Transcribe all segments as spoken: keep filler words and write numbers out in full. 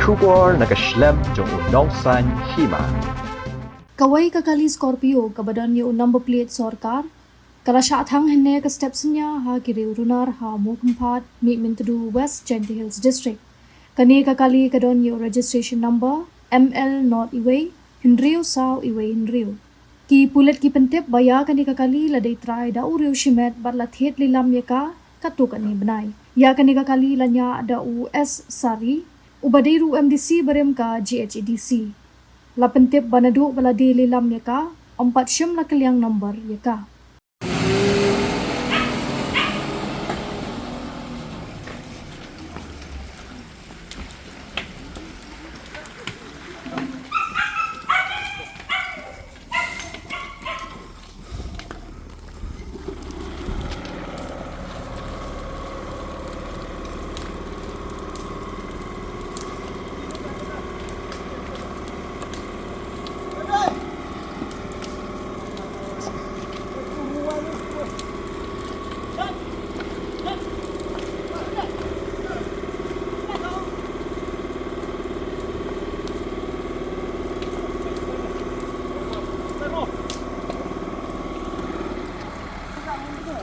Khubor na ka shlem jong u nongsan hima. Kawei ka kali Scorpio kaba don ïa u number plate sorkar ka la shah thang hynne ka step synñia ha ki riew runar ha Mawkyrwat, Mihmyntdu West, Jaintia Hills District. Kane ka kali ka don ïa u registration number M L not iwei hynriew saw iwei hynriew. Ki pulit ki pyntip ba ïa kane ka kali la dei trai da u riew shimet bad la thied lilam ïa ka katto katne bnai. Ïa kane ka kali la ñiah da u S Sari uba dei ruh u M D C barim ka G H A D C. La pyntip ba naduh ba la die lilam ïa ka, ym pat shym la kylliang number ïa ka.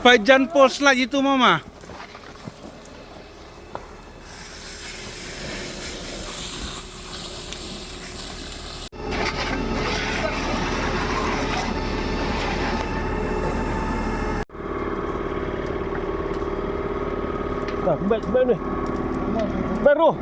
Pajan pos lagi tu mama. Dah, kembali, kembali ni. Baru.